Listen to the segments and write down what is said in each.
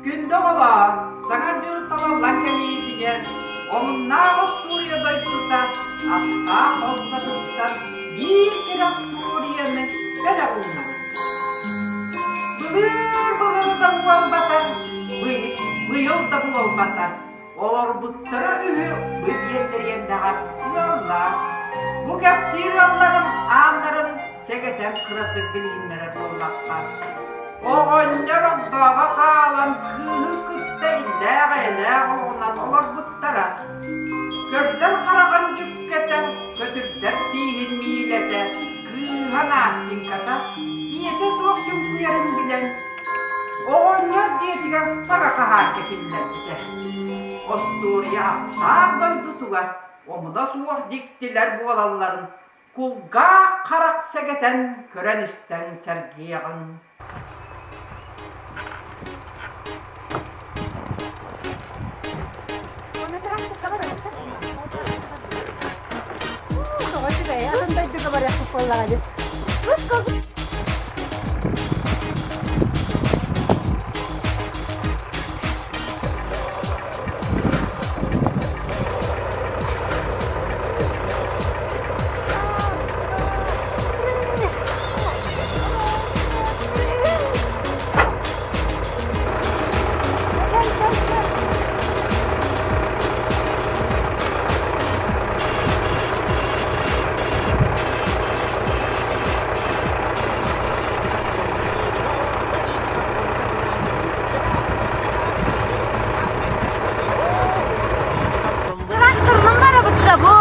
Күндү оҕолоор, Саҥа дьыл салаллан кэлиитигэр омуннаах остуоруйа дойдута астаах оннотуттан биир кэрэ остуоруйаны бэлэх уунабыт. Былыр-былыр да буолбатар, быйыл да буолбатар, Олорбуттара үһү бу диэн дэриэбинэҕэ ыаллар. Бу кэпсиир ыалларым ааннарын сэгэтэн кыратык билиһиннэрэр буоллахха, оҕонньор огдообо хаалан кыыһын кытта иллээх-эйэлээх олоҕунан олорбуттара. Көрдөр хараҕын дьүккэтэ, көтүрдэр тииһин миилэтэ, кыыһа Настеньката ийэтэ суох чуҥкуйарын билэн, Оҕонньор дьиэтигэр саҥа хаһаайка киллэрбитэ. Остуоруйа аптаах дойдутугар омуна суох дьиктилэр буолалларын кулгаах харах сэгэтэн көрөн-истэн сэргиэҕиҥ. Тоҕо үчүгэй, атын дойдуга барыахпыт буоллаҕа дии. Тракторынан барабыт да бу.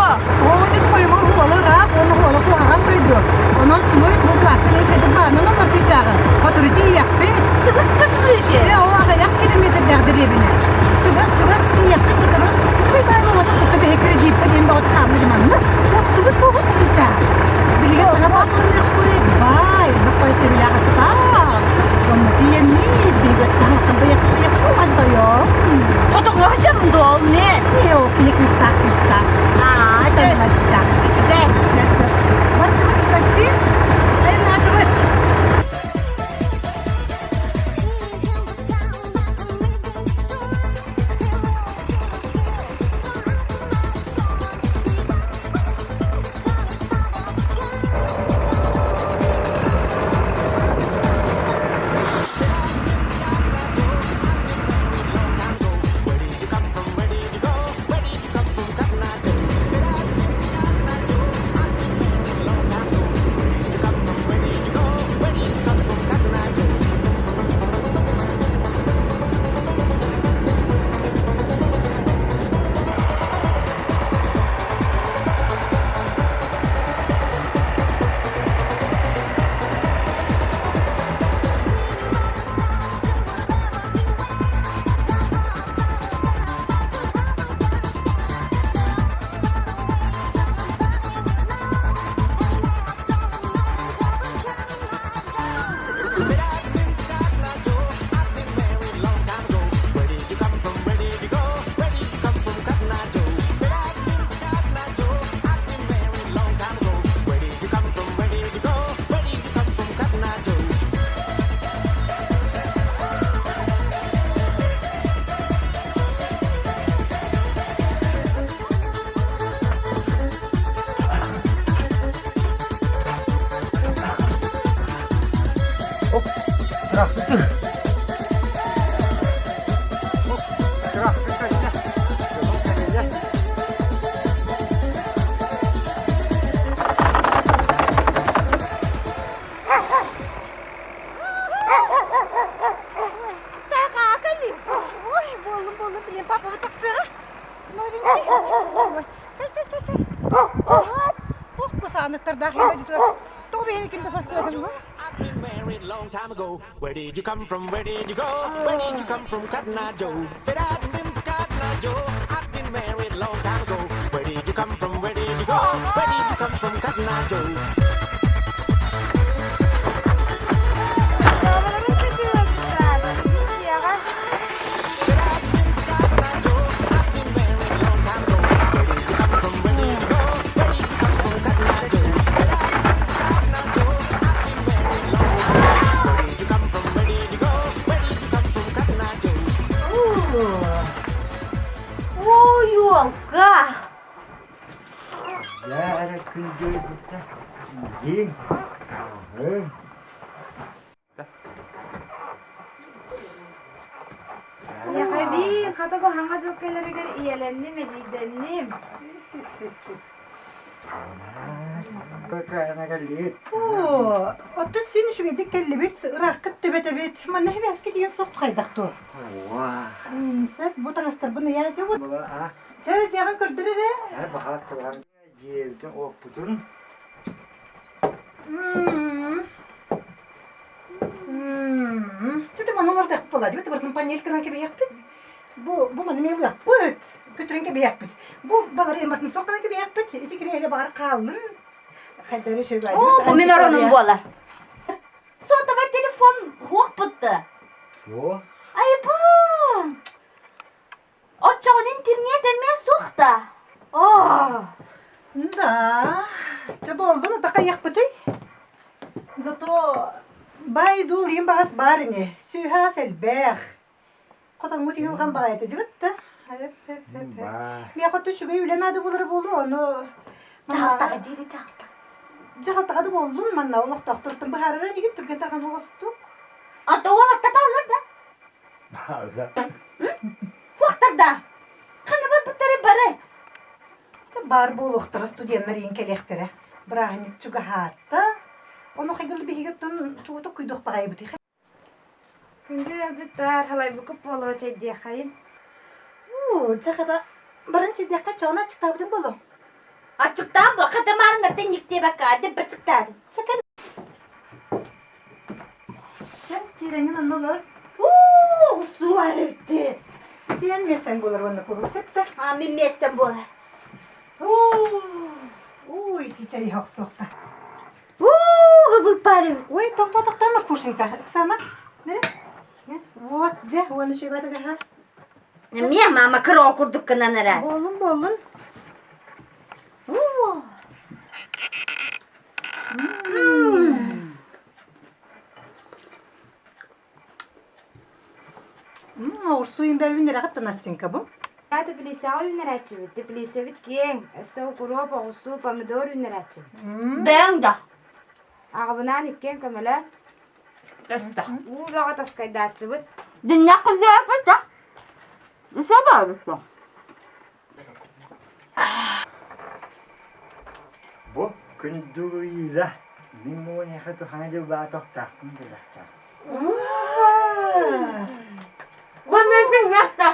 Оҕотун хойумун хуолу ыраах уонна хуолу куһаҕан дойду. Онон мы бу плакка чэдик баанан олор чычааҕын. Хотуру тиийэхпит. Тыгыс тымныы Дьэ, ол аҕыйах километрдээх дэриэбинэ. Чугас-чугас тиийэхпит сотору. Үчүгэй баай буолбатах кытта биһи кредитка диэн бөҕөтө хаалла манна. Оттубут буолбут чычаах. Билигин саҥа баалланыахпыт. Баай, баппай сөбүлээх астаах. Онно тиийэммит, биһиги саҥа быйах-быйах буолан Хотоҥҥо сылдьабын дуо ол не? Оо, кини кыыстаах кыыстаах. Аа, Тайма чычаах. Үчүгэй. Бардыбыт таксист. Айаннаатыбыт. Ой, буоллум, буоллум, блин, папа тахсыаҕа. Новенький. Ох, кусааныттардаах иһэ Тоҕо биһиги ким да көрсүбэтим I've been married long time ago. Where did you come from? Where did you go? Where did you come from, Cotton Eye Joe? If it hadn't been for Cotton Eye Joe, I've been married long time ago. Where did you come from? Where did you go? Where did you come from, Cotton Eye Joe? Дьэ эрэ күндү Иһиҥ, ааһыҥ. Эйиэхэбиин хата бу хаҥа дьыл кэлэригэр ийэлэнним, эдьиийдэнним. Оо, оттон син үчүгэйдик кэллибит, ырааххыт тэбэтэбит. Манна хибээски тиийэн сох хайдах дуо? Сөп, бу таҥастарбын ыйаа дьэ Чэ, дьиэҕин көрдөр эрэ. Дьиэбитин уоппутун Чэ, маны олордох буолла дии, барытын панельканан кэбиһиэхпит. Бу маны ылыахпыт, көтүрэн кэбиһиэхпит. Бу балары барытын суох гынан кэбиһиэхпит. Ити кириэһилэ баҕар хааллын. Хайдары сөбү Бу мин оронум буолар. Сотовый телефон хуохпутты. Суох. Айба! Оччоҕуна интернет эмиэ суох да? Оо! Да, чэ буоллун, атахайыахпытый? Зато баай-дуол иһин баҕас баар ини, сүөһэ-ас элбэх. Хотоҥҥут иһин улахан баҕайыта дьибит да. Миэхэ үчүгэй үлэ наада буолара буолуо, ону Дьаһалтаҕа диэри дьаһалта. Дьаһалтаҕа да буоллун, манна олохтоохторуттан быһаарара инигин түргэн тарҕан оҕостук. Ата уолатта бааллар да? Туохтар да? Ханна барбыттары бары? Баар буолуохтара студеннар иин кэлиэхтэрэ. Бырааһынньык чугаһаатта. Ону хайгылы биһиги оттон тугу токкуйдуох баҕайыбытый? Күндү ыалдьыттар, халайбыккыт буолуо чэйдиэххэйин. Уу, дьэ хата баран чэйдиэххэ чоҕун аччыктаабытыҥ буолуо. Аччыктаан буо, хата маарыҥҥаттан никтиэбэккэ адып бачыктаатым. Чэ кэл. Чэ, киирэҥҥин онно олор. Уу, суу эбитти. Итиэн миэстэҥ буолар уонна куруук септе. А, мин миэстэм буолар. Уу, ити чэй охсуохта. Уу, быппар эбит. Ой, тохтоо, тохтоо, Марфушенька. Оксана, бери. Вот, дьэ, уонна шөйбатыгаха. Эмиэ мама кыра курдук гынан эрэ. Буоллун, буоллун. Уу. Оҕурсуу имбэбин эрэҕит да Настенька бу? Теплицаҕа үүнэрээччибит. Теплицэбит киэҥ. Өссө укуруоп, оҕурсуу, помидор үүнэрээччибит. Бэйэҥ да. Аҕабынаан иккиэн көмөлөөн. Уу бөҕө таскайдааччыбыт. Диннэх кылдьааппыт да. Сабаарыста. Бу күндү Луиза, мин муҥунайха туһана дьылбаатохтаахпын билэхтаах. Уонна миэхэ.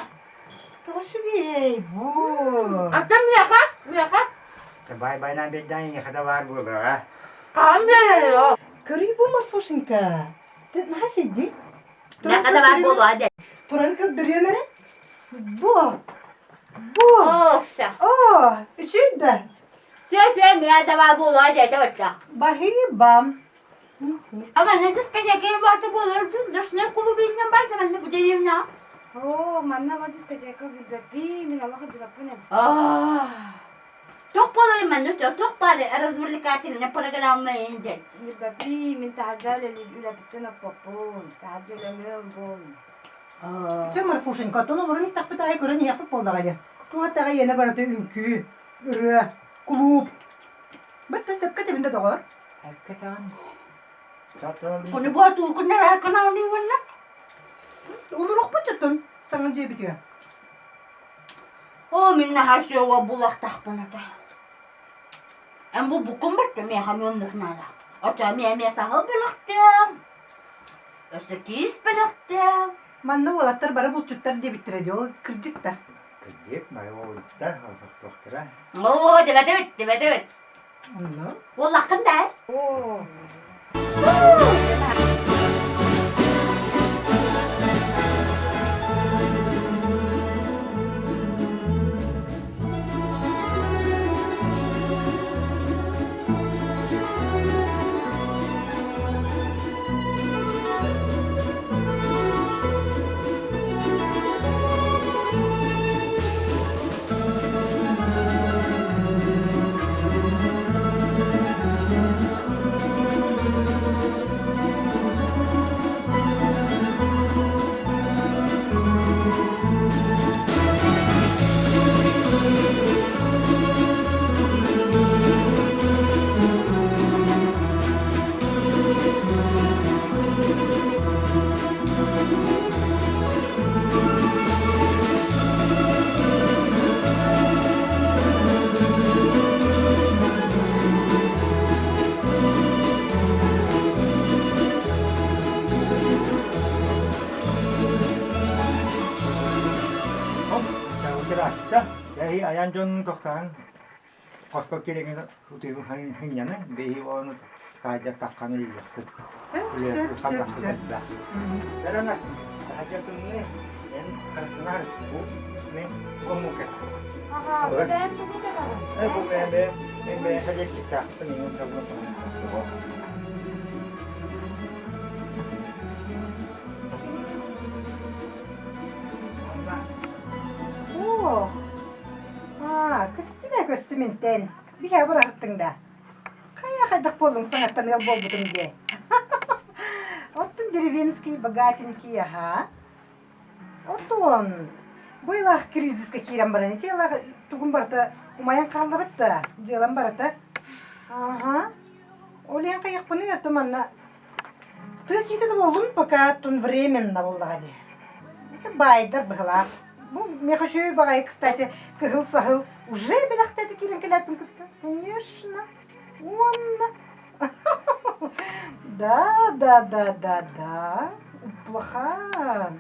Тоҕо үчүгэй бу. Аттан миэхэ, миэхэ. Бай-байнаан биэрдээн эйиэхэ да баар буолуоҕа. Хаһан биэрэр Көрүй бу, Марфушенька. Ты знаешь, иди. Миэхэ да баар буолуо дэ. Туран көрдөрүөм эрэ. Бу! Бу! Оо, всё. О, үчүгэй да? Все, все, миэхэ да баар буолуо диэтэ бачча. Баһыыбам. Ама не дискотека баата буолар дуу, ночной клуб иннен бар манна бу деревня. Оо, манна ама дискотека билбэппин, мин олох дьыбаппын эбит. Туох буолар манна туох баар развлекательная программа инден. Билбэппин, мин таһырдьа үлэбиттэн оппоппун, таһырдьа үлэмиэм буолун. Чэ, Марфушенька, оттон олорон истэхпит аайы көрөн иһиэхпит буоллаҕа дии. Туох аттаҕа иэнэ барыта үҥкүү, ырыа, кулууп. Бытта сөпкө этэбин да доҕор. Ону бу туукуннар арканаалыы уонна Олоруохпут оттон саҥа дьиэбитигэр. Оо, мин наһаа сүөҕэ булуохтаахпын ата. Эн бу буккун барта миэхэ оннук наада. Оччо эмиэ эмиэ саһыл бөлөхтөөх. Өссө киис бөлөхтөөх. Манна уолаттар бары булчуттар диэбиттэрэ дии, ол кырдьык да. Кырдьык, бары уолуттар, олохтоохторо. Оо, дэбэтэбит, дэбэтэбит. Онно? Уоллаххын да? Оо. айан дьонун тохтоон хоско кириҥин утуйбун хынньаны биһи ону таайда таххан үлүөхсүт. Сөп, сөп, сөп, сөп. Сэрана, таһырдьа тымныы, эн харыстынаар, бу мин омука. Аҕа, бэйэм тугу кэтэҕин? Э, бу бэйэм бэйэм, мен бэйэм хадьырчыктаахпын, иҥин табын Оо, аа, көстүмэ көстүмүнтэн. Биһэ быраһыттыҥ да. Хайа хайдах буоллуҥ саҥаттан ыал буолбутум дии. Оттон деревенский богатенький аһа. Оттон быйлаах кризиска киирэн баран ити ыалаах тугун барыта умайан хааллабыт да, дьыалам барыта. Аха. Ол иһин хайыахпыный, оттон манна Тыа киһитэ да буоллун, пока тун временно буоллаҕа дии. Это баайдар быһылаах. Бу миэхэ үчүгэй баҕайы, кстати, кыһыл саһыл уже бэлэхтээтэ киирэн кэлээппин кытта. Конечно. Уонна Да, да, да, да, да. Улахан.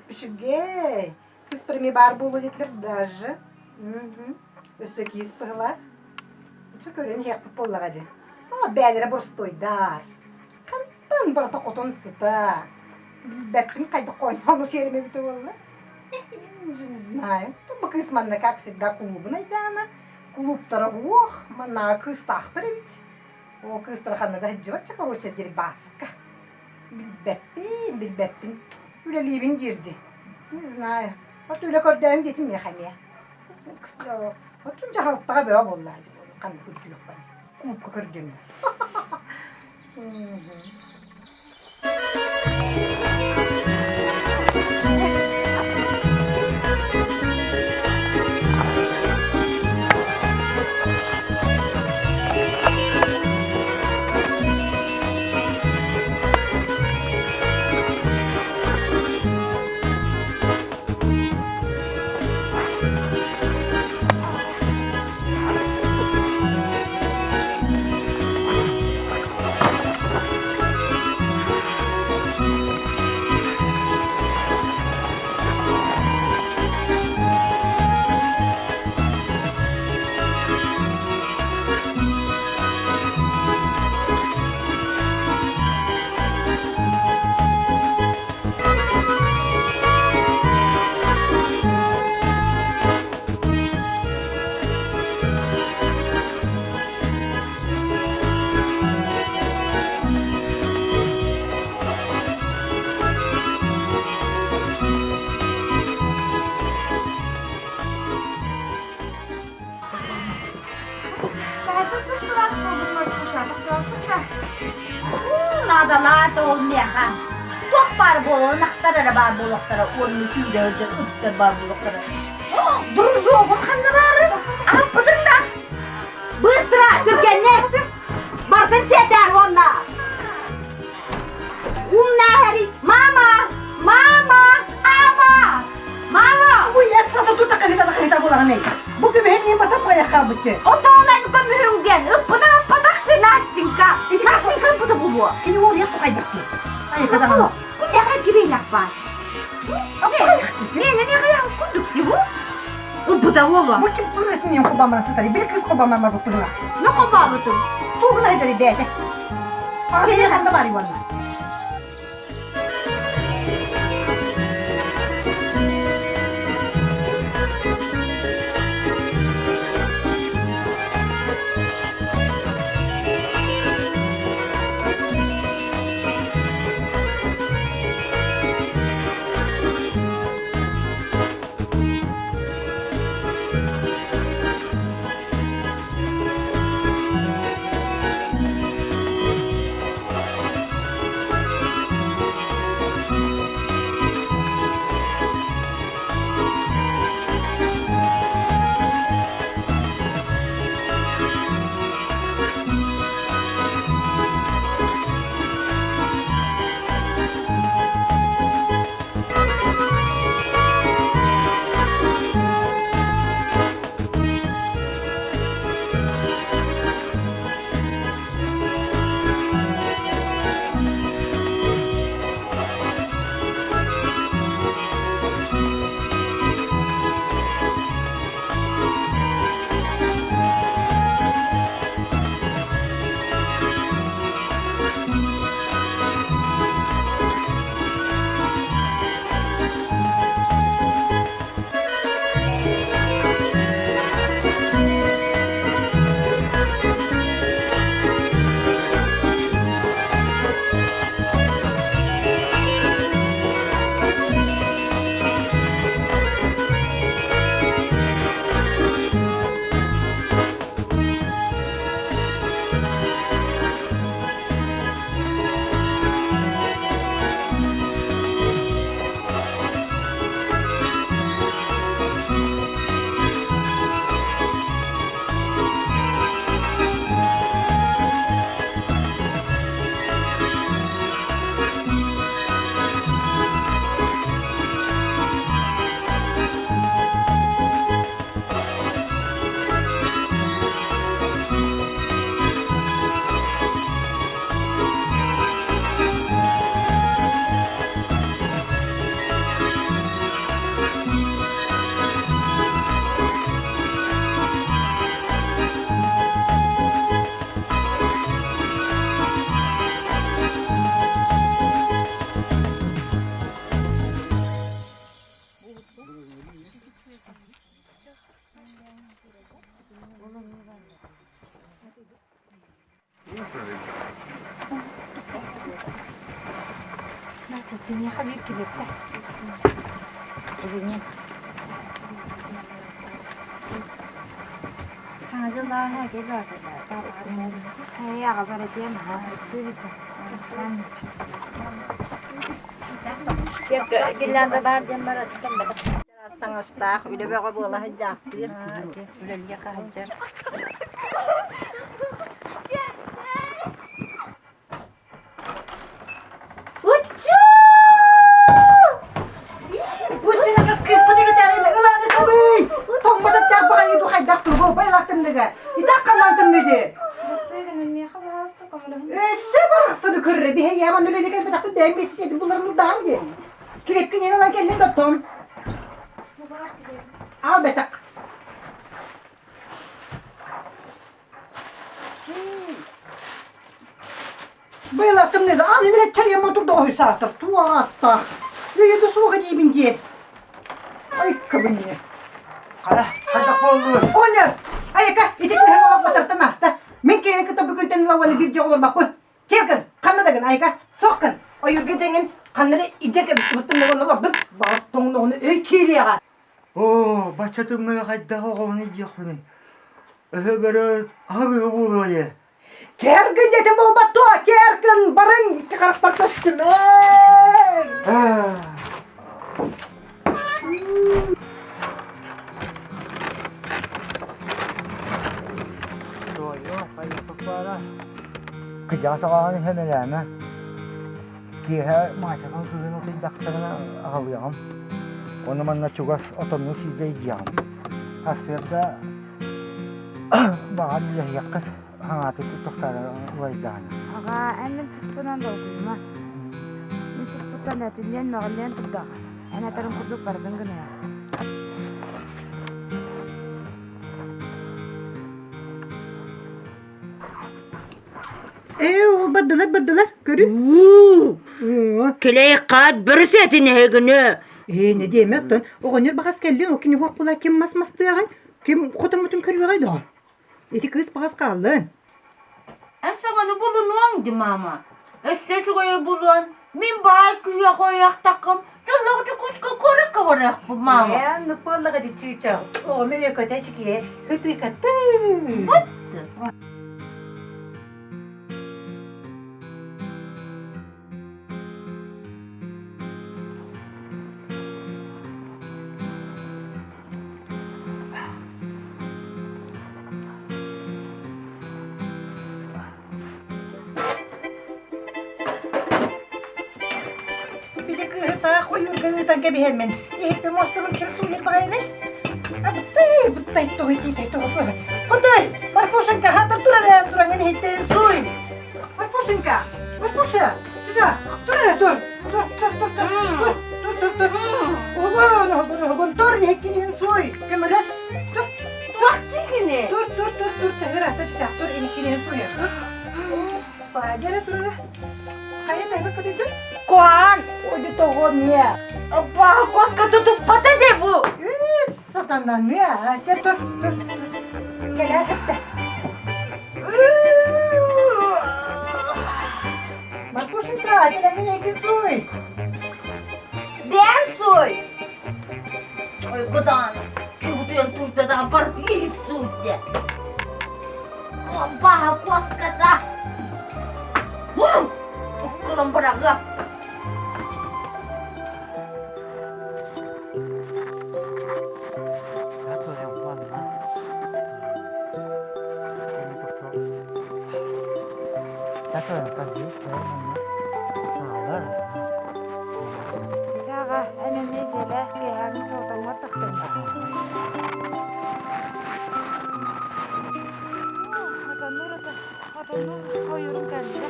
Үчүгэй. Кыс премия баар буолуо диэтилэр даже. Мгм. Өссө киис быһылаах. Чэ көрөн иһиэхпит буоллаҕа дии. Аа, бээлэрэ боростуойдар. Хантан барыта хотон сыта. Билбэппин хайдах оонньоон ферма эбитэ буолла. Же не знаю. Бу кыыс манна как всегда кулуубун айдаана. Кулууптара уох, манна кыыстаахтар эбит. Ол кыыстара ханна да сылдьыбат короче, дербаска. Билбэппин, билбэппин. Үлэлиибин диирди. Не знаю. Вот үлэ көрдөөн диэтим миэхэ эмиэ. Отун дьаһалтаҕа бөҕө буоллаа дии ханна көрдүөххэ. Кулуупка көрдүм. Наадалаата ол миэхэ. Туох баар буолан ынахтар эрэ баар буолуохтара уонна сүүрэ сылдьар ыттар баар буолуохтара. Дружогум ханна баары? Аһаппытыҥ да? Быстро, түргэнник! Барытын сиэтээр уонна! Умная Мама! Мама! Мама! Мама! Ой, сата тута кыһыта кыһыта буолаҕын Бу көмүһэ миин бата хайахаабытчы. Отоонан көмүһүҥ диэн ыппына ыппатах ти Настенька. Настенька ыппыта булуо. Кини уоруйах тухайдахпы. Айыкадаҕын. Бу миэхэ кириилэх баар. Мен эмиэ курдук дибу. Ылбыта уолу. Бу ким туратын мен хобамара сытар. Били кыз хобамар бу тула. Не хобабытым? Тугун айдары бэйэтэ. Аны ханна бар уонна. Здравствуйте, миэхэ биир килиэптэ. Извини. Таҥастаах, үлэ бөҕө буола сылдьаахтыыр, үлэлиэ хаһыдьар. Бу сирэҕэс кыыспыт эбэтэрин ылааны сабый! Тоҥмот эттээх баҕайы ду хайдах турбу байлаах тымныга. Итак халлаан тымныды. Өссө барахсаны көррө биһэйээман үлэли кэлбэтэхпит бэйэм бэсиэдин буларын урдаан диэн. Килэпкин ылан кэллин доттон. Ал бэтэх. Быйыл тымныыга аан илэ чарыйаммын турда оһуй саатар туоҕааттаах. Өйөдө суоҕа диибин диэн. Ай кыбынньы. Хара, хайдах буоллу? Оҕонньор, айака, ити кыһын олохпотортон ааста. Мин киһини кытта бүгүнтэн ыла уонна биир дьиэ олорбоппун. Киэр гын, ханна да гын, айака, суох гын. Ойуурга дьэҥин ханна эрэ идьэ кэбистибис тымныгын олордум. Баҕар тоҥноҕуна өй киириэҕэ. Оо, бачча тымныыга хайдах оҕобун илдьиэхпиний? Өһө бөрө аһылыга буолуо ээ. Кэргэн диэтим буолбат дуо? Кэргэн барыҥ икки харахпар көстүмэҥ! Кыдьаҕас аҕаҕын иһэмэлээмэ. Киэһэ Маачахан кыыһын утуйдахтарына аҕалыаҕым. Ону манна чугас отоннуу сииргэ илдьиэҕим. Сарсыарда баҕар үлэһиэххит хаҥаатык тохторо уларыйдаҕына. Аҕаа, эн мин туспунан долгуйума. Мин туспуттан этиллиэн мөҕүллүөн турдаҕа. Эн этэрин курдук барытын гыныаҕым. Ээ, ол бардылар, бардылар, көрү. Килей хаат бөрүсүөтүн эһигини. Ээ, не диэмэ оттон оҕонньор баҕас кэллин, ол кини уох була ким мас мастыаҕай, ким хотоммутун көрүөҕэй доҕор. Ити кыыс баҕас хааллын. Эн саҥаны булунуоҥ ди, мама. Өссө үчүгэйи булуон. Мин баай күйэх ойохтаххым, дьоллоох дьокуускай куоракка барыахпын, мама. Ээ, ну буоллаҕа ди чыычаах. Оҕом өйөкөтө чикие, ытыыкаты. Били кыыһы таах ойуурга ыытан кэбиһэммин, иһиппин муостабын ким сууйар баҕайыный? Абытай, быттай тоҕуй тиитэй тоҕо суоһа. Хотой, Марфушенька, хатыр турар ээ, тураҥын иһиттэйин сууй. Марфушенька, Марфуша, чыжа, тур эрэ, тур, тур, тур, тур, тур, тур, тур, тур, тур. Оҕон, оҕон, оҕон, тур, иһиккин иһин сууй, көмөлөс, тур. Туох дигини? Тур, тур, тур, тур, чаһыра, чачах, тур, иһиккин иһин сууй, тур. Баадьара турара. Хайа тайба көтөйдүн? Куһаҕан. Ой, тоҕо миэ. Баҕа куоска тутуппата дии бу. Үс сатананыа. Чэ, тур, тур, тур. Кэлээ кытта. Маркушенька, кэлэҥҥин эйгин сууй. Бэйэн сууй. Ой, быдаан. Кыбытыйан турда да бар иһит сууй де. Баҕа куоската. Уккулан быраҕыа. Аҕа, эн эмиэ дьиэлээх киэһээҥҥи хотоҥҥор тахсыҥ. Хотоннуур хотоннуур ойуурум кэллэ.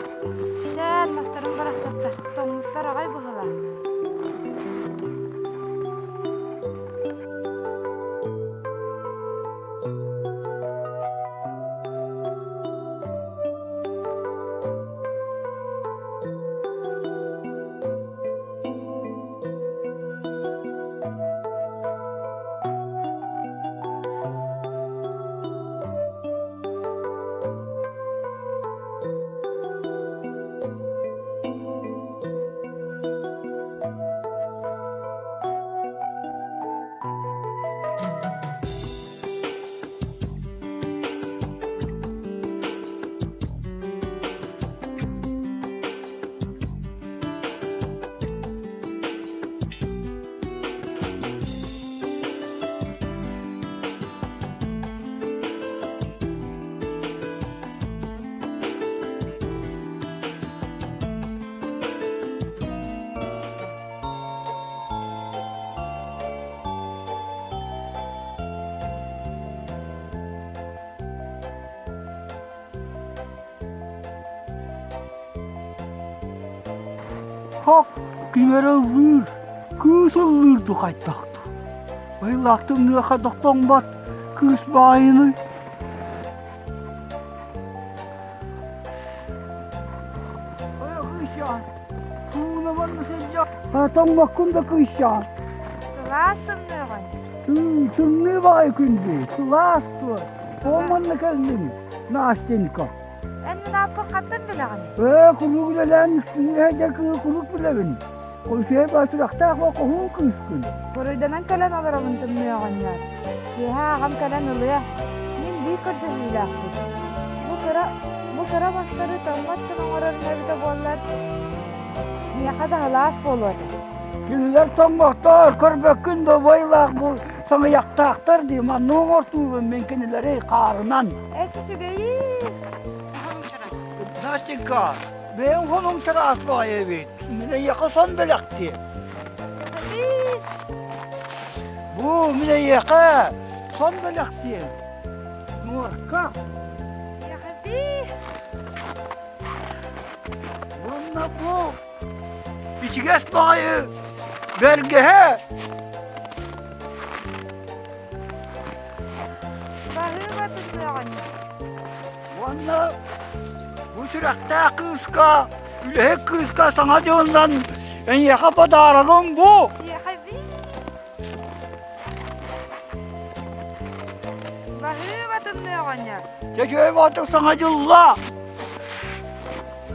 Чээн, мастарым барахсаттар, тоҥмуттар аҕай быһыылаах. Хок ким эрэ ыллыыр, кыыс ыллыыр дуу хайдах дуу. Быйылаах тымныыха дохтоҥбот кыыс баайыный. Кыысчаан, суунаманна сылдьар. Тоҥмоккун да кыысчаан. Сылаас тымныыгын. Тымныы баҕайы күндү, сылаас туо. Тоҕо манна кэллиҥ, Настенька? Эн мин ааппын хантан билэҕин? Ээ, куруук үлэлээн үксүннэһэ кыыл куруук билэбин. Үчүгэй баа сүрэхтээх ба хоһуун кыыскын. Буруйданан кэлэн олоробун тымныы оҕонньор. Киэһэ аҕам кэлэн ылыа. Мин биир көрдөһүүлээхпин. Бу кыра, бу кыра мастары тоҥмот гына оҥорорум эбитэ буоллар, миэхэ да сылаас буолуо этэ. Кинилэр тоҥмоттор, көрбөккүн да убайлаах бу саҥыйахтаахтар дии, манна оҥортуубун мин кинилэри хаарынан. Эчи үчүгэйи! Настенька, бэйэҥ хонуҥ чараас баҕайы эбит. Мин эйиэхэ сон бэлэхтиэм. Бу мин эйиэхэ сон бэлэхтиэм. Нуорка. Уонна бу ичигэс баҕайы бэргэһэ. Баһыыба тымныаҕынньа. Уонна бу сүрэхтээх кыыска, үлэһит кыыска саҥа дьылынан эйиэхэ подарогым бу. Эйиэхэ Баһыыба тымныы оҕонньор. Чэчүөй боотук саҥа дьылла.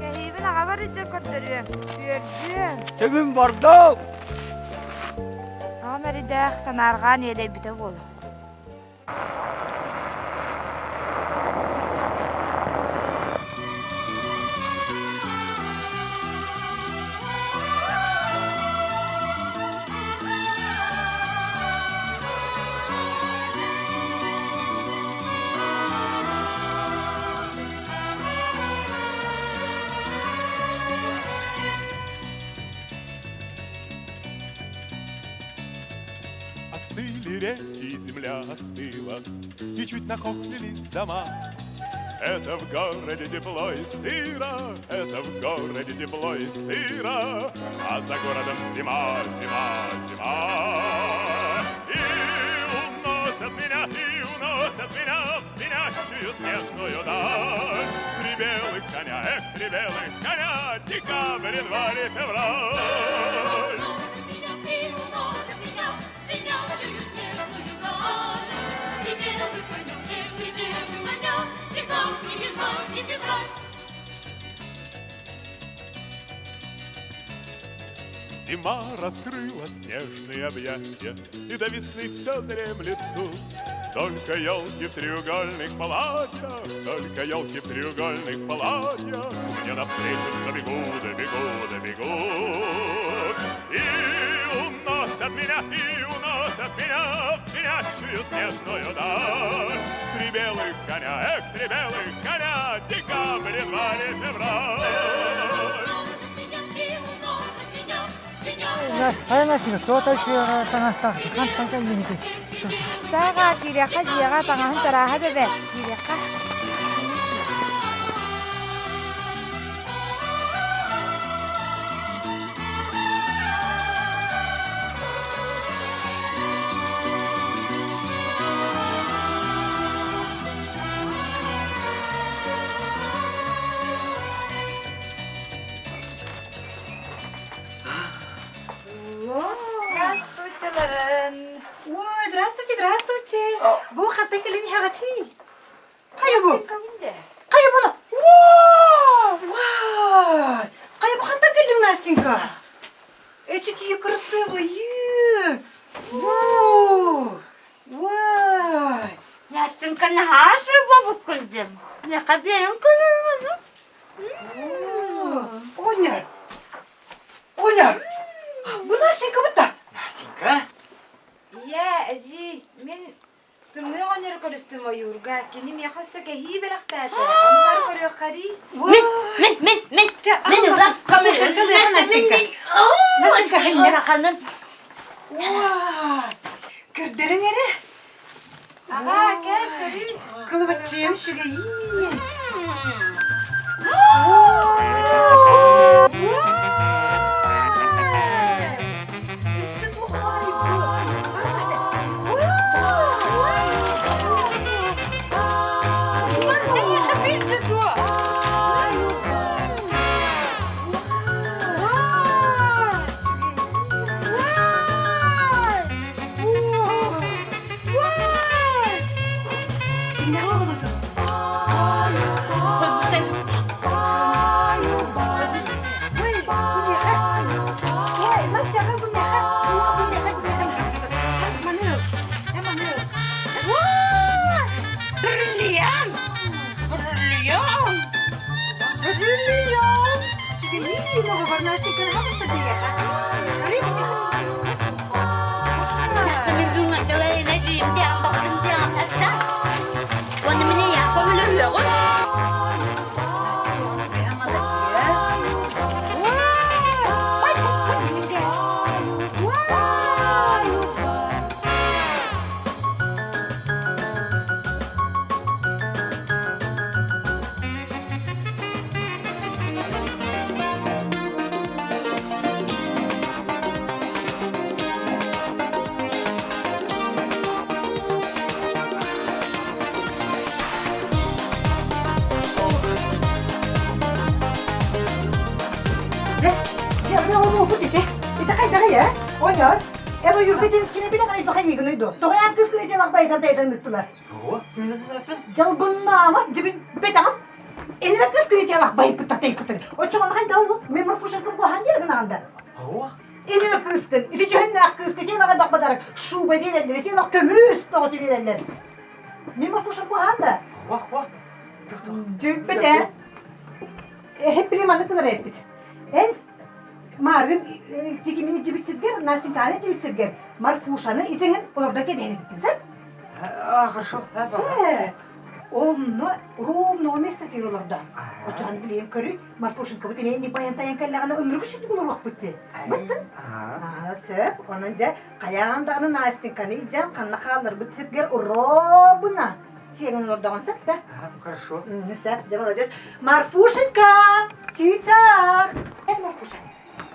Кэһиибин аҕабар илдьэ көрдөрүөм, үөрдүөм. Чэбин бардым. Аҕам эрэйдээх санаарҕаан иэдэйбитэ буолуо. Остыли реки, земля остыла, И чуть нахохлились дома. Это в городе тепло и сыро, Это в городе тепло и сыро, А за городом зима, зима, зима. И уносят меня, и уносят меня В звенящую снежную даль. Три белых коня, эх, три белых коня, Декабрь, январь и февраль. И уносят меня в звенящую снежную даль. Три белых коня, эх, три белых коня, Декабрь, январь и февраль. Зима раскрыла снежные объятия, И до весны все дремлет тут. Только елки в треугольных платьях, Только елки в треугольных платьях Мне навстречу все бегут, да бегут, да бегут. И уносят меня, и уносят меня В звенящую снежную даль. Три белых коня, эх, три белых коня, Декабрь, январь и февраль. Уносят меня, и уносят меня в звенящую Сааҕа киириэххэ дьиэҕэ таҥаһын чарааһа да бэрт киириэххэ. Здравствуйте, Ой, здравствуйте, здравствуйте. Бу хантан кэлин иһэҕитий? Хайа бу? Хайа буну? Вау! Хайа бу хантан кэллиҥ, Настенька? Эчи какие красивые! Вау! Вай! Настенька наһаа бобук кэлдим. Миэхэ биэрин көрөрмүн. Оҕонньор! Оҕонньор! Бу Настенька бутта. Настенька? Ийээ, эдьиий, мин тымныы оҕонньору көрүстүм ойуурга. Кини миэхэ өссө кэһии бэлэхтээтэ. Ону бары көрүөххэрий. Мин, мин, мин, мин, мин ылам. Настенька. Настенька, ханна? Ыараханын. Уа! Көрдөрүҥ эрэ. Аҕаа, кэл, көрүй. Кылыбаччыйым сүгэйиин. Ити хайдаҕый ээ? Оҕонньор, эн ойуурга диэн кими билэн айбаха эйигин ойду? Тоҕо эн кыыскын итиэн албайытан тайытан ыыттылар? Дьалбыннаама, дьибин бэтэҕим. Энэрэ кыыс кырыытиалаах байыппыттар тайыппыттар. Оччоҕуна хайдах ол мен Марфушенко буоһаан диэр гынаҕын да? Энэрэ кыыскын, ити дьүһүннээх кыыска ити ылаҕай баҕбадарак шуба биэрэллэр, ити ылах көмүс тоҕо биэрэллэр. Мен Марфушенко буоһаан да? Дьүлбүт ээ. Эһэп били маннык гынар эппит. Эн Мааргын тикимини дьибит сиргэр, Настеньканы дьибит сиргэр Марфушаны итиҥин олордо кэбиһэрибиккин сеп? А, хорошо. Сеп. Онно ровно место тир олордо. Очоҕун билиэн көрүй, Марфушенькабыт эмиэ инник байан тайан кэллэҕинэ ынырык үчүгдүк олоруохпут дии. Быттын? Аа, сөп. Онон дьэ, хайаан даҕаны Настеньканы илдьэн ханна хаалларбыт сиргэр робуна тиэҥин олордоҕун сөп да? Хорошо. Сөп, дьэ молодец. Марфушенька! Чичах! Кэл, Марфуша.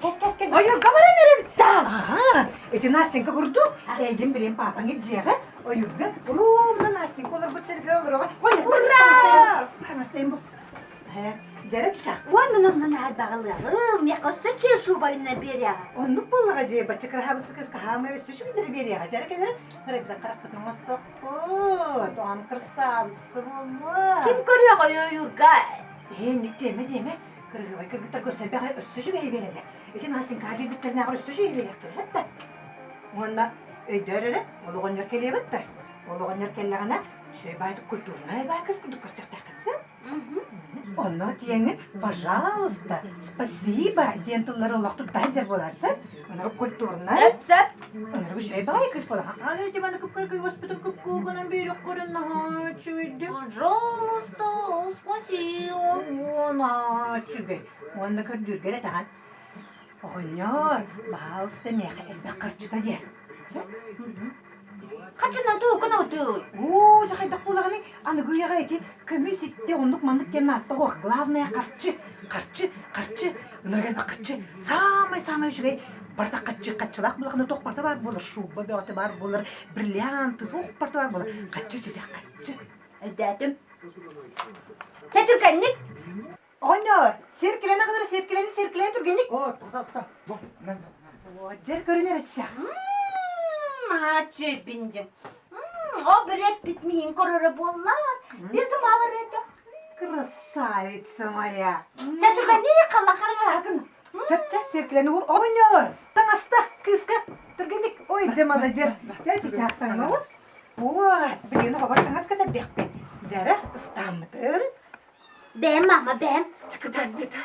Кэл, кэл, кэл. Ойуурга баран эрэбит да. Ага, ити Настенька курдук. Эйгин билин папаҥ илдьиэҕэ. Ойуурга ровно Настенька олорбут сиригэр олоруоҕа. Ой, Ура! Таҥастайым бу. Дьэрэ чичах. Уонна оннун аһарбаҕылыаҕым, миэхэ өссө чешубарина биэриэҕэ. Оннук буоллаҕа дии, бачча кыраһаабысыкыс хаһаамай өссө үчүгэйдэри биэриэҕэ. Дьэрэ кэлэр, кырайбытан харахпытын оҥостохпут. Оҕом кырсаабысы буолуо. Ким көрүөҕэй ойуурга? Ээ, инник диэмэ, диэмэ. Кырыһыабай кыргыттарга өссө элбэх өссө үчүгэйи биэрэллэр. Ити Настенькаҕа биэрбиттэринээҕэр өссө үчүгэйи биэриэхтэрэ эт да. Уонна өйдөөр эрэ, ол оҕонньор кэлиэбит да. Ол оҕонньор кэллэҕинэ, үчүгэй баайдык культурнай баай кыс курдук көстүөхтээххин сөп. Онно тиэҥҥин, пожалуйста, спасибо диэн тыллары олох тутта сылдьар буолаар сөп. Онору культурнай. Сөп, сөп. Онору үчүгэй баҕайы кыыс буолар. Аны ити маны кып-кыракый уоспутун кып-куугунан биэриэххэрин наһаа үчүгэйдик. Пожалуйста, спасибо. Уона үчүгэй. Уонна көрдүүргэр этэҕин. Оҕонньор, баһаалыста миэхэ элбэх харчыта диэр. Сөп? Хачынан туукунабытый? Оо, дьэ хайдах буолаҕыный? Аныгы үйэҕэ ити көмүс итти оннук-маннык диэн ааттаах ох. Главное харчы, харчы, харчы, ынырык элбэх харчы. Саамай-саамай үчүгэй барыта харчы, харчылаах буолахына туох барыта баар буолар, шуба бөҕөтө баар буолар, бриллианты туох барыта баар буолар. Харчы чычах харчы. Өйдөөтүм. Чэ түргэнник. Оҕонньор, сиэркилэни аҕалар, сиэркилэни, сиэркилэни түргэнник. О, тоқта, тоқта. Бу, на, на. О, дьэр көрүнэр иччэх. Маачы бинджим. О, брэт миин көрөрө буолла. Без ума барыта. Красавица моя. Чэ түргэнник халла хараңаргын. Сөпчө, сиэркилэни ур. Оҕонньор, таҥаста, кыыска. Түргэнник. Ой, дьэ молодец. Дьэ, чычаах таҥаҕыс. Вот, билигин оҕобор таҥас кэтэрдиэхпит. Дьэрэ, ыстааммытын. Бэм, мама, бэм. Чакытаанныта.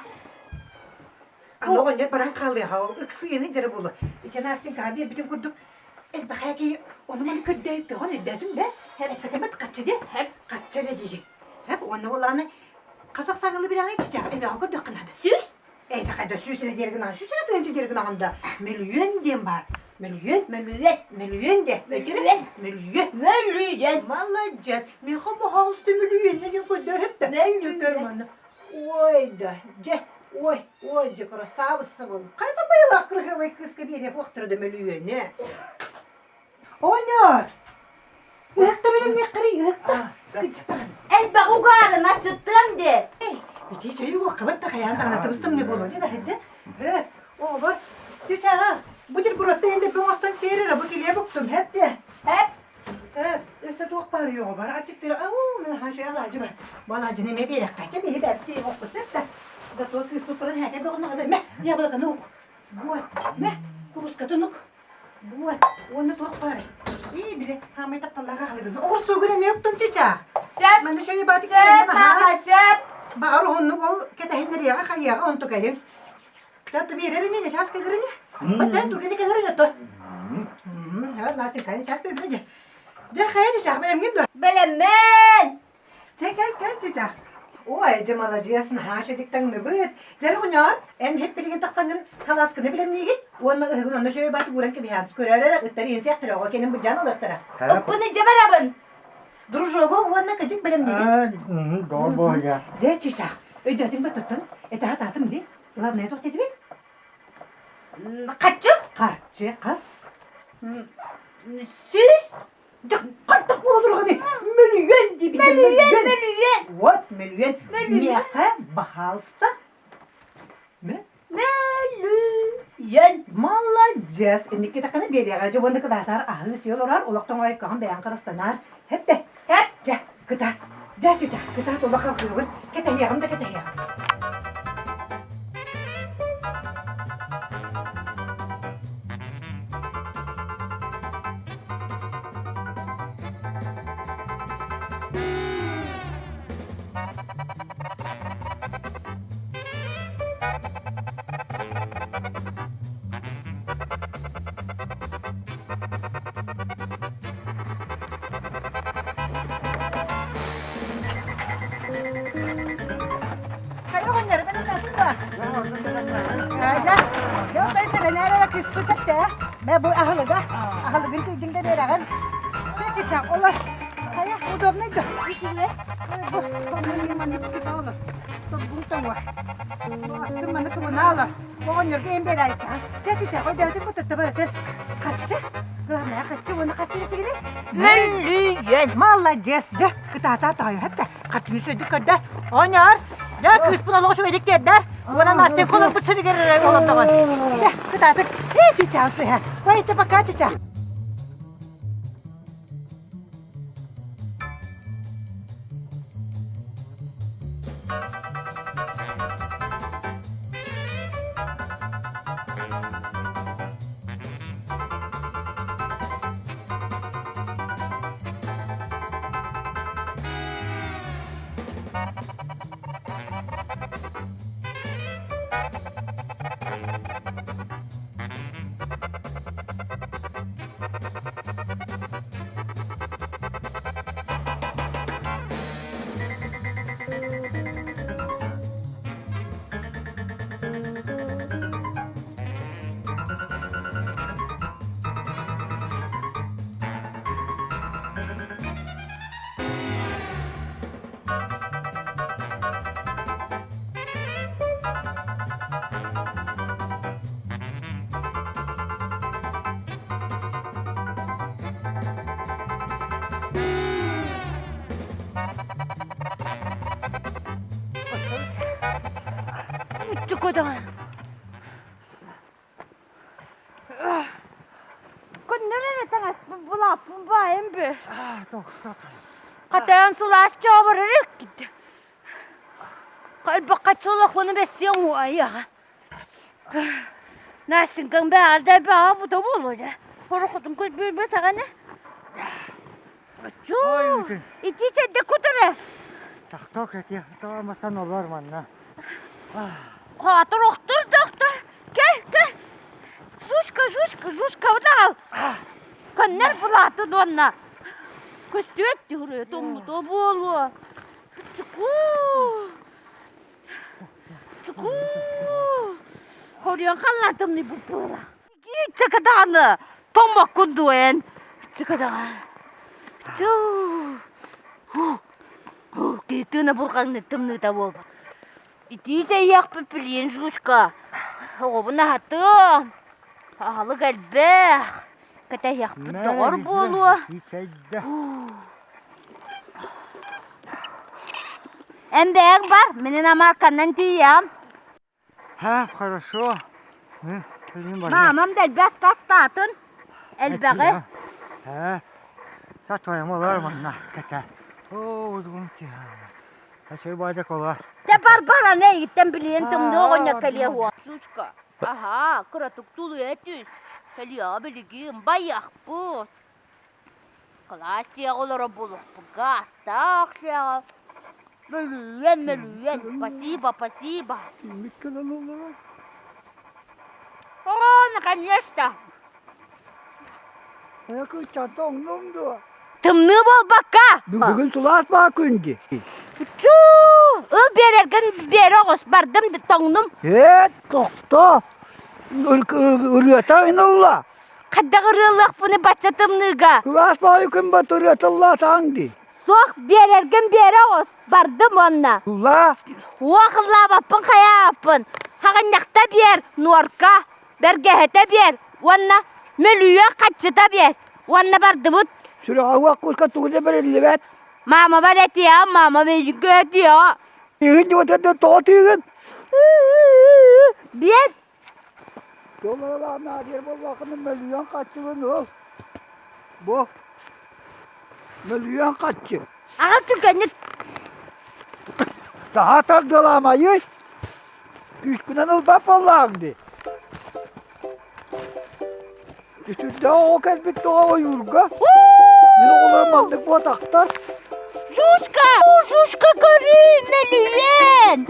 Аны оҕонньор баран хаалыаҕа, ол ыксыйыны дьэрэ буолуо. Ити Настенькаҕа биэрбитин курдук элбэхээ киһи ону-маны көрдөй көҕөн өйдөөтүм да, эппэтэмэт хачча диэ, хачча эрэ диигин. Хэп, уонна буоллаҕына хас ахсааҥылы билэҕин чичээҕи элбэҕи көрдөххө наада. Сүүс? Ээ, чахайда сүүс эрэ диэр гынаҕын, сүүс эрэ тыһыынча диэр гынаҕын да, мөлүйүөн диэн баар. Мөлүйүөн? Мөлүйүөн. Мөлүйүөн диэ. Мөлүйүөн. Мөлүйүөн. Мөлүйүөн. Маладьыас. Миэхэ пожалуйста мөлүйүөннэ диэн көрдөөр да. Мөлүйүөн. Ой да, дьэ, ой, ой, дьэ, красавица был. Хайда байылаах кырыһыабай кыыска биэриэх уохтара да мөлүйүөнэ. Оня! Ыһыкта бэлэмниэххэрий, ыһыкта. Кычтаан. Элбэх угаарын ачыттыам де. Ити чөйү уоххабат да хайаан даҕаны табыстым не буолуо дии да дьэ. Э, оҕолор, чычаа, бу буруотта енді бөҥ оҥостон сиэр эрэ, бу килиэ буктум, хэп де. Хэп. Э, өссө туох баар үөҕэ бар, аччыктыра, ау, наһаа алаадьы бар. Бу алаадьыны эмиэ биэрэххэ, чэ, биһи бэрт сиэҕ охпут сеп да. Зато кыыспыт туран хээкэ бөҕөнө мэ, яблоканы ук. Вот, мэ, курускатын ук. Вот, уонна туох баарый? Ии, били, хаамай тапталлаах аҕалыгын. Оҕурсуугун эмиэ уктум чычаах. Сөп. Манна чөйү баатык Сөп, кэлэн мама, сөп. Баҕар уһуннук ол кэтэһиннэриэҕэ хайыаҕа онтукайын. Тато биэрэр ини, сейчас кэлэр ини. Баттан турганы кэлэр ини то. Настя, хайа сейчас биэрбит дьэ. Дьэ, хайа чычах, бэлэмҥин дуо? Бэлэммин! Чэ, кэл, кэл, чычах. Ой, дьэ, маладьыас, наһаа үчүгдик таҥныбыт. Дьэ, оҕонньоор, эн иһит билигин тахсаҥҥын халааскыны бэлэмниигин уонна ыһыгын онно үчүгэй баат ууран кэбиһээн көрөөр эрэ ыттар иһин сиэхтэрэ оҕо кэнин былдьаан ылыахтара. Ыппыны дьэ барабын. Дружогу уонна кыдьык бэлэмниигин. Доҕор буолуйа. Дьэ, чычах, өйдөөтүҥ да тоттон, этэ хатаатым дии. Главное, туох диэтибит? Харчы? Харчы, хас? Сүүс? Дьэ, хайдах буола тураҕыный? Мөлүйүөн диибин. Мөлүйүөн, мөлүйүөн. Вот, мөлүйүөн. Миэхэ, баһаалыста. Мөлүйүөн. Маладьыас. Инникки таканы биэриэҕэ. Дьэ, уонна кылаатаар аһыы сиэ олорор, олохтон ойкоһон бэйэҥ харыстанаар. Хэп де. Хэп. Дьэ, кытаат. Дьэ, чычах, кытаат улахан кыыбын. Кэтэһиэҕим да кэтэһиэҕим. Хайа оҕонньор, бэлэмнээтиҥ дуо? Дьэ, дьэ, отой сэбэнээр эрэ кыыспыт эттэ. Мэ бу аһылыга, аһылыгын тиийдиҥ да биэрэҕин. Чэ, чэ, олор. Хайа, удобнай дуо? Бу, маннык олор. Тобугуҥ тоҥуо. Бу аскын маннык кыбына олор. Оҕонньорго эн биэрээйтэҕин. Чэ, чэ, чэ, өйдөөтүм бу тутта барытын. Хаччы, главное, хаччы уонна хас тиэтигини? Мөлүйүөн. Маладьыас, дьэ, кытаата тоойо хэттэ. Хаччыны үчүгэйдик көрдө. Оҕонньор, дьэ, кыыспын олох үчүгэйдик тиэрдэ. Уонна Настя холорбут сиригэр олордоҕун. Дьэ, кытаатык. Ээ, чычаа сыһа. Давайте пока, чычаа. Чукудаҕа. Көннөр эрэ таҥаспын булааппын баайым бөр. Хатаан сылаас чооборор эккит. Хайбакка чолохпуну бэссиэҥ уайаҕа. Настенькаҥ бэҕэр да бэҕэ бута буолуо дьэ. Хорохотун көрбүөтэҕинэ. Чуу, ити чэйдэ кутара. Тохтоо кэтиэ, тооматан олор манна. Хаатыр охтор доктор. Кэ, кэ. Жушка, жушка, жушка бытаҕал. Көннөр булаатын уонна. Көстүөт түһүрүө туммута буолуо. Чукуу. Чукуу. Хоруйан халлаатымный буппула. Чакадааны томмоккун дуо эн? Чакадаҕа. Чуу. Киһи бурҕаҥны тымныыта буолбут. Итии чэйиэхпит билиэн жучка. Оҕобун аһатыам. Аһылык элбэх. Кэтэһиэхпит доҕор буолуо. Эн бэйэҥ бар, минин Амарканнан тиийэм. Ха, хорошо. Маамам да элбэх астаатын. Элбэҕи. Э, та твоему олор манна кэтэ. Оо, удум Ачай баада кола. Те бар бар аны эйиттэн билиэн тымныы оҕонньор кэлиэ уо. Жучка. Аһаа, кыратык тулуйа түс. Кэлиэҕэ билигин байыахпыт. Кылаас дьиэҕэ олоро буолуохпут гаастаах дьиэҕэ. Мөлүйүөн, мөлүйүөн, спасибо, спасибо. Киммит кэлэн олорор? О, наконец-то! Хайа кыыччата тоҥнуҥ дуо? Тымныы буолбакка! Бүгүн сылаас баа күн дии. Чуу! Ыл биэрэргин биэрэ оҕус, бардым тоҥнум. Эт, тохто! Ырыата ынылла. Хайдах ырыалыахпыны бачча тымныыга? Сылаас баайы күн бат ырыатыллаатаҥ дии. Суох, биэрэргин биэрэ оҕус, бардым уонна. Ыллаа. Уох ыллаабаппын хайаабаппын. Хаҕынньахта биэр, нуорка, бэргэһэтэ биэр уонна мөлүйүөн хаччыта биэр. Уонна бардыбыт. Сүрэҕэ уох куска тугу да бэриллибэт. Маамабар этиэ, маама миигин этиэ. Тыыгын дьыбатарда тоҕо тыыгын? Биэр. Туоларалаах наадыйар буоллаххына мөлүйүөн хаччыгын ыл. Бу мөлүйүөн хаччы. Аҕа түргэнник. Таһаа тардыалаамайый. Күүскүнэн ылбат буоллааҥ дии. Үтүрдээх оҕо кэлбит тоҕо ойуурга. Мин оҕолорум маннык буотахтар. Жушка! Жушка көрүү мөлүйүөн!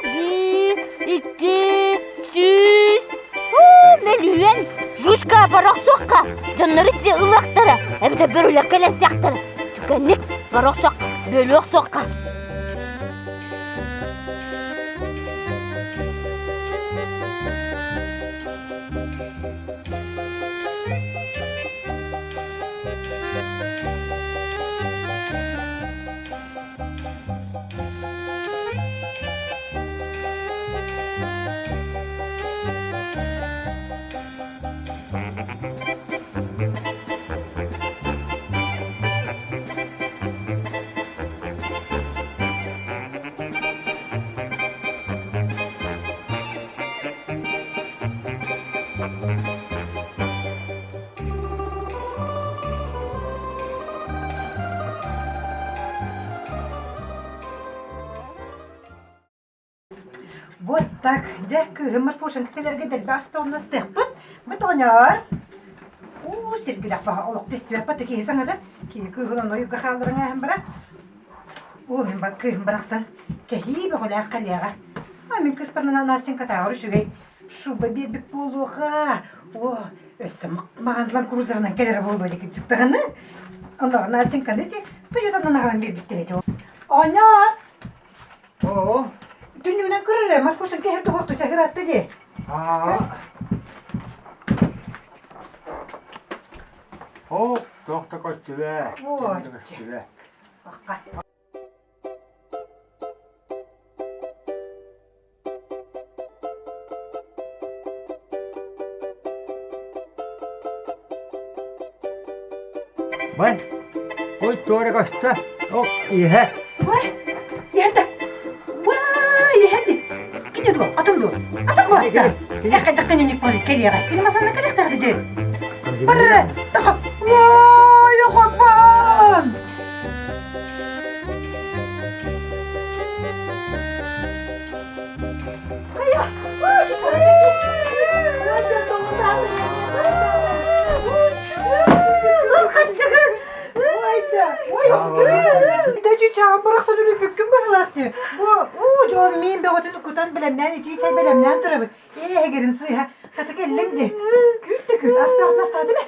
Биир, икки, сүүс, мөлүйүөн! Жушка бара охсуохха, дьоннору дьиэ ылыахтара, эбэтэр бөрөлөр кэлэн Түгэнник бара охсуохха, бөлүө охсуохха. Вот так, дьэ, кыыһым Марфушенька кэлэргэ дэлби аспаҕынастыахпыт. Быт оҕонньоор, уу сиргилэх баҕа олох истибэппит киһи саҥата кини кыыһын онно ойуурга хаалларан ааһан баран оо мин бар кыыһым барахсан кэһии бөҕөлөөх кэлиэҕэ а мин кыыспарынан Настенькатааҕар үчүгэй шуба биэрбит буолуоҕа оо өссө маҕан крузерынан кэлэрэ буолуо дии кырдьыктаҕына оннооҕор Настеньканы ити Тойотанан аҕалан биэрбиттэр этэ оҕонньоор Оо. Түннүгүнэн көр эрэ, Марфушин кэһэр туһах чаһыратта дии. Аа. Оо, туох да көстүбэ. Ой. Да көстүбэ. Акка. Бай, ой туора көстө. Ок, иһэ. Ой, иһэ Уай, иһэ Кини дуо, атын дуо? Атын дуо? Кини кини не кэлиэҕэ. Кини масанна кэлиэхтээх дии. Барра, таха. Уай, оҕобон! Хаччыгын! Чычаан бырахсан үлүйбүккүн быһылаах дии. Бу уу дьон миин бөҕөтүн кутан бэлэмнээн итии чай бэлэмнээн турабыт. Ээ эгерин сыыһа хата кэллиҥ дии. Күт да күт ас бөҕөтүн астаата бе.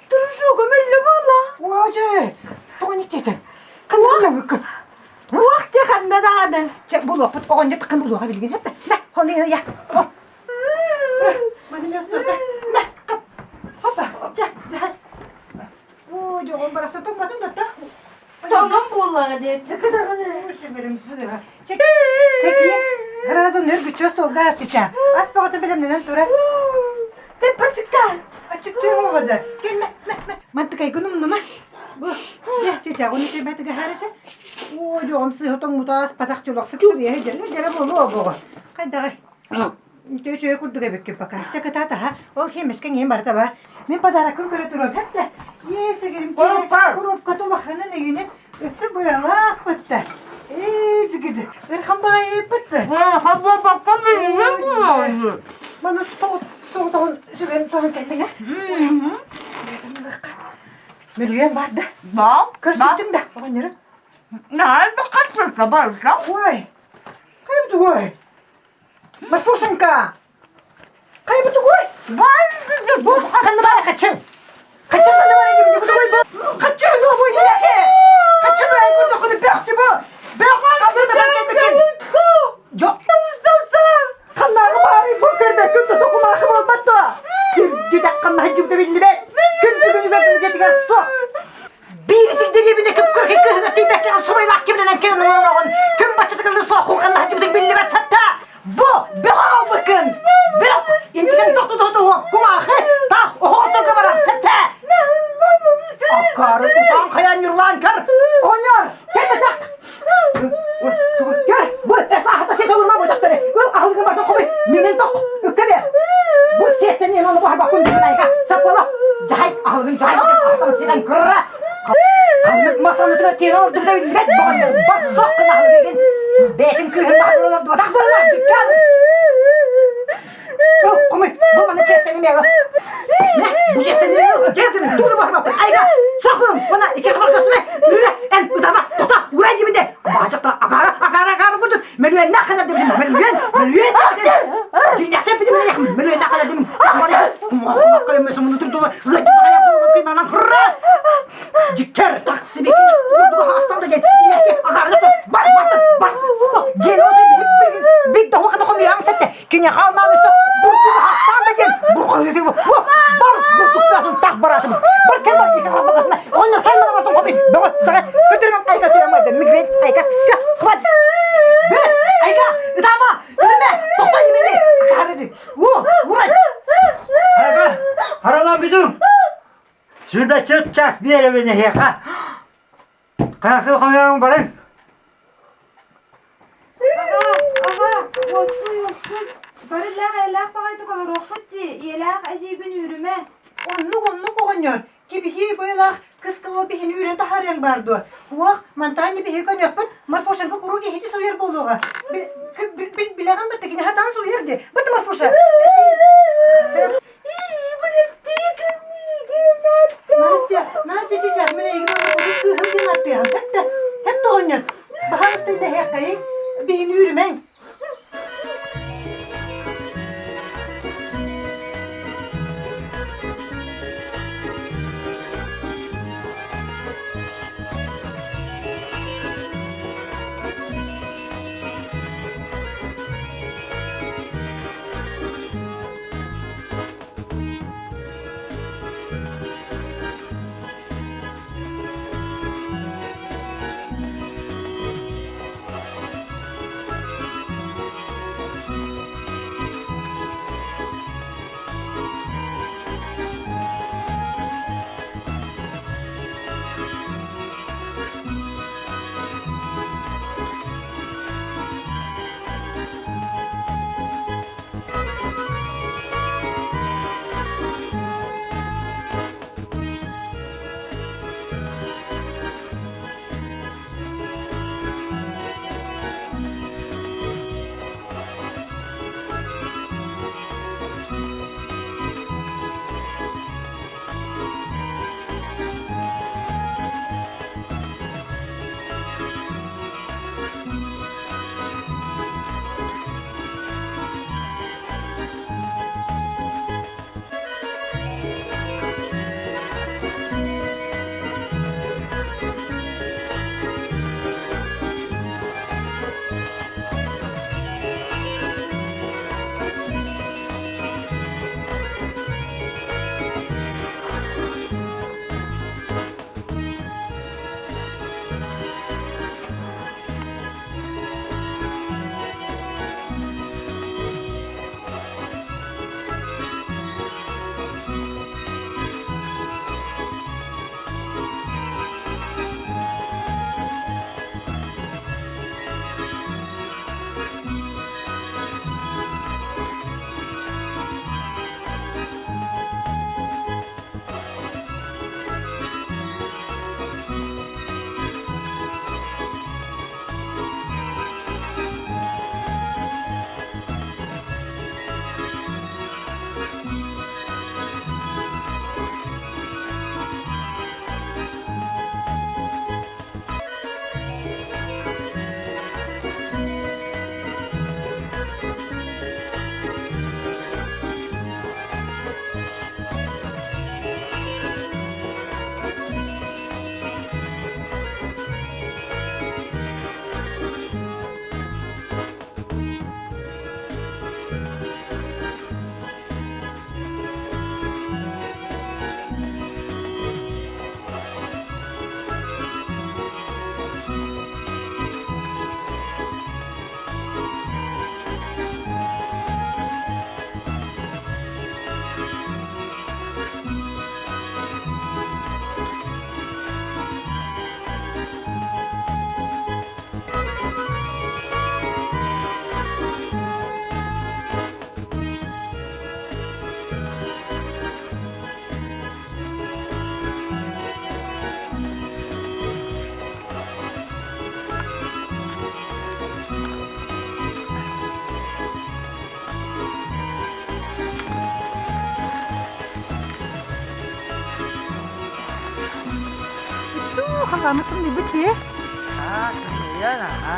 Дружогум өллө буолла. Оо дьэ, тоҕо никтиэтин? Ханна гыннаҥыккын? Туох дии ханна даҕаны. Чэ, булуохпут, оҕонньор таххан булуоха билигин. Хатта, мэ, хону я. Маны лёстурда. Мэ, хап. Хопа, дьэ, дьэ. Оо, дьоҕум барахсан тоҥмотун да Тоҥон буоллаҕа дии, чыкыдаҕаны. Сүгүрүм сыыһа. Чэкиэ, разу нөргүччү остуолга ас чыча. Ас бөҕөтө бэлэмнэнэн турар. Пеппачыктаан. Аччыктыаҥ оҕо да. Кэл, мэ, мэ, мэ. Мантыкайгын умнума. Бу, дьэ, чыча, ону чэйбэтигэ хаарыча. Оо, дьоҕум сыыһа тоҥмута аспатах дьолох сыксырыйа дьэрэ дьэрэ буолуо обоҕо. Хайдаҕай? Үчүгэй курдук эбиккин пока. Чэ, кытаат аһа. Ол химишкэ иҥин барыта бар. Мин подароккын көрө туруом. Хэттэ. Иэс эгирим коробката улаханын игинин өссө быалаах бытта. Ээ, дьигидьи. Ырхан баайыппытты. Маны соҕотоҕун сүгэн соһон кэллиҥ а? Мөлүйүөн бар да. Бал. Көрсүттүҥ да, оҕонньору. Наһаа элбэх хас барыта. Ой, хайбыт ой. Марфушенька! Хайа бу тугуй? Бу ханна баар хаччы? Хаччы ханна баар дибин бу тугуй бу? Хаччы ну бу иэке! Хаччы ну эн курдук худу бөхтү бу! Бөх абырдан кэлбикин! Жо! Ханнааҕы баары бу көрбөккүн да токумаахы буолбат дуо? Сирги тахханна хадьыбыта биллибэт! Күн бүгүнүгэр дьэтигэр суох! Биир итик дэриэбинэ күп-күркэ кыһыҥҥа тиийбэккэ субайлаах кимнэнэн кэлэн олороҕун күн баччатыгылыы суох ханна хадьыбытыҥ биллибэт сатта! Бу бөх оҕолбуккун! Бөх! Интигин тохтотуһу кумаахы таах оһоҕоторго барар сэтэ! Аккаары утаан хайаан ньурлаан көр! Оҕонньор, кэлбэтэх! Көр, бу эсаахата сиэтэ олорма бу дьахтары. Ыл аһылыгын бартын хомуй, миҥин тох, үккэ бер. Бу чиэстэни эн ону баһарбаппын бүгүн айга. Саппала, дьаһай, аһылыгын дьаһай ахтан сиэн кырра. Ханнык мас аннытыгар тиэнэ олордубута биллибэт баҕаннар бар суох гына аһылыгын бэйэтин кыыһын баҕаннар олордубатах буолла дьиккэр. Ыл, хомуй, бу маны чиэстэни миэҕэ. Мэ, бу чиэстэни кэр гына, тууну баһарбаппын, айга, суох буолун, уонна икки хабар көстүмэ, үрэ, эн ытама, тота, урай дибинде, баачахтара акаара, акаара, акаара курдук, мөлүйүөннээх ханар дибин, мөлүйүөн, мөлүйүөн, дьиҥнээхтэн битим мөлүйүөннээх ханар дибин, Дьиккэр таксибекин асталда диэн иэки агарда бар бар бар диэн бит да хохана хомуйаң септе кине хаалмаан өссө бурдук хастаан да диэн бурҕалыты бар бурдук так баратым бар кел бар ика хабагасына онно кел мана бартын хомуй бөҕө сага көтөрмөн айга туямайды мигрень айга все хватит айга ытама үрүмэ тохтой имени акарыды у урай Айга харалан бүтүң Сүүрбэччэ час биэрэбин эһиэхэ. Хаһы хомуйаҥ барыҥ. Аҕа, аҕа, уоскуй, уоскуй. Бары иллээх-эйэлээх баҕайытык олоруохпут дии, ийэлээх эдьиийбин үүрүмэ. Оннук, оннук оҕонньор, кибиһии быылаах кыска ол биһини үүрэн таһаарыаҥ баар дуо? Уох, мантан биһи көнүөхпүт, Марфушенька куруук иһити суруйар буолуоҕа. Билэҕин бытта кини хатаан суруйар дии. Бытта Марфуша. Настя, Настя чичах, мин эйигин онно кыыһым диэн аттыаҕым. Хэп да, хэп да оҕонньор. Баһаалыста иллэһиэххэйиҥ, биһини үүрүмэҥ. Халлааммыт тымныйбыт дии. Аа, тымныйан аха.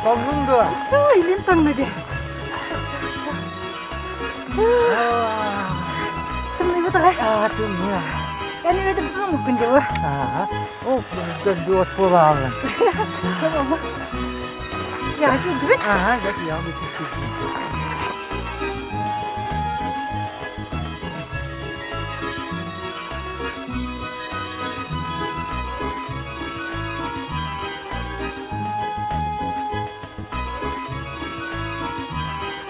Тоҥнуҥ дуо? Чоо, илим тоҥно дии. Тымныйбыт аҕай. Аа, тымныы. Эн эбэтэ тымныккын дии Аа, ол дьон буолааллар. Я киирдибит? Аа, дьэ, киирдибит.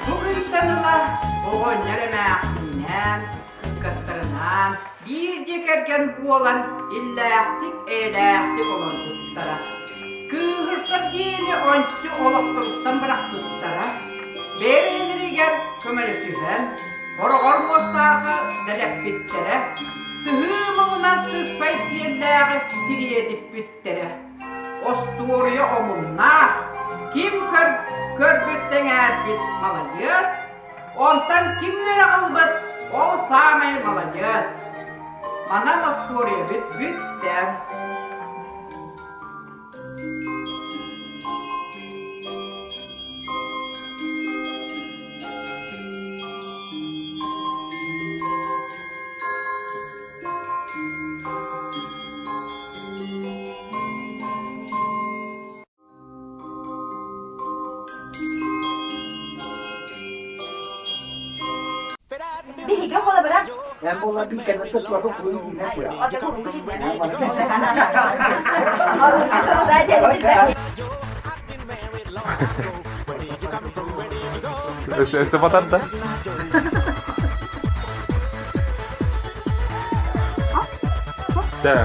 Бу күнтэн ыла оҕонньор эмээхсиннээн, кыргыттарынаан биир дьиэ кэргэн буолан иллээхтик-эйэлээхтик олорбуттара. Кыыһырсар диэни ончу олохторуттан бырахпыттара. Бэйэ-бэйэлэригэр көмөлөсүһэн, хороҕор муостааҕы дэлэппиттэрэ, сыһыы муҥунан сыспай сиэллээҕи сириэдиппиттэрэ. Остуоруйа омуннаах, ким көрбүт сэҥээрбит маладьыас, онтон ким үөрэх ылбыт, ол саамай маладьыас. Манан остуоруйабыт бүттэ. Биһиги холобура Эн буолла биикэнэ тутуоху Өссө батарда. Да.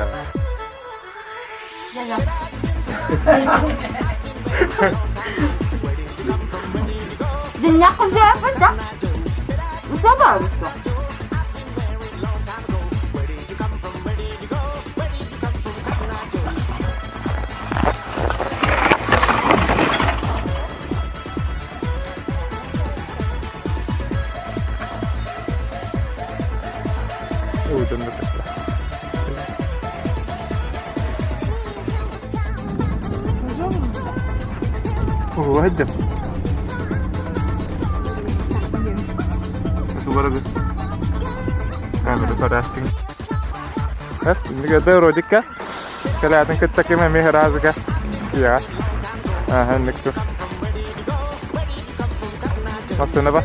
Диннях кулдьааппын да. Усабаабыт Уһуйдым. Тугары камера тарастың. Иннигэ родикка. Кэлээтин кытта ким эмиэ ыраазыга киэҕэ. Ааһа инник тур. Массыына бар.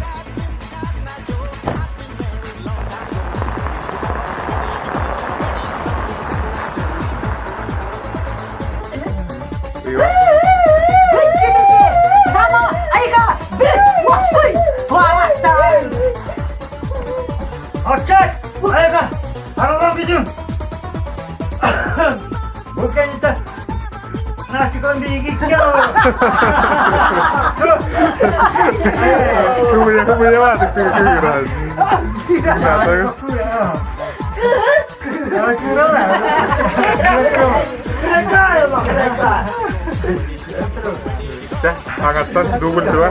Оччот! Айга! Аралан бүтүн! Бу кэнниттэн Настикон биһиги Аҥаттан дубль два.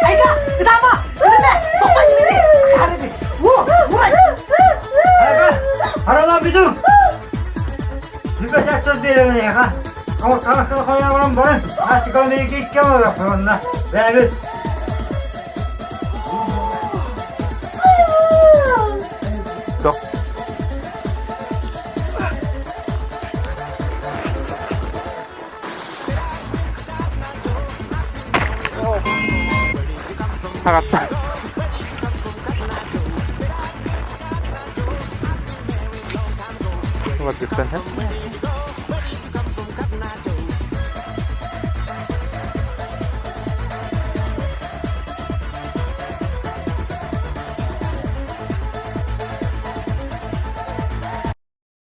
Айга, ытаама! Ырына! Тохтой мини! Харыды! Уу! Урай! Айга, аралан бүтүн! Бүбэсэ сөз биэрэбин эйиэхэ. Хаҥас хойоорон баран, Настикон биһиги икки олоруохпут онно. Бэйэбит. Тох. Хаҕатта. Ыларгыттан һэ.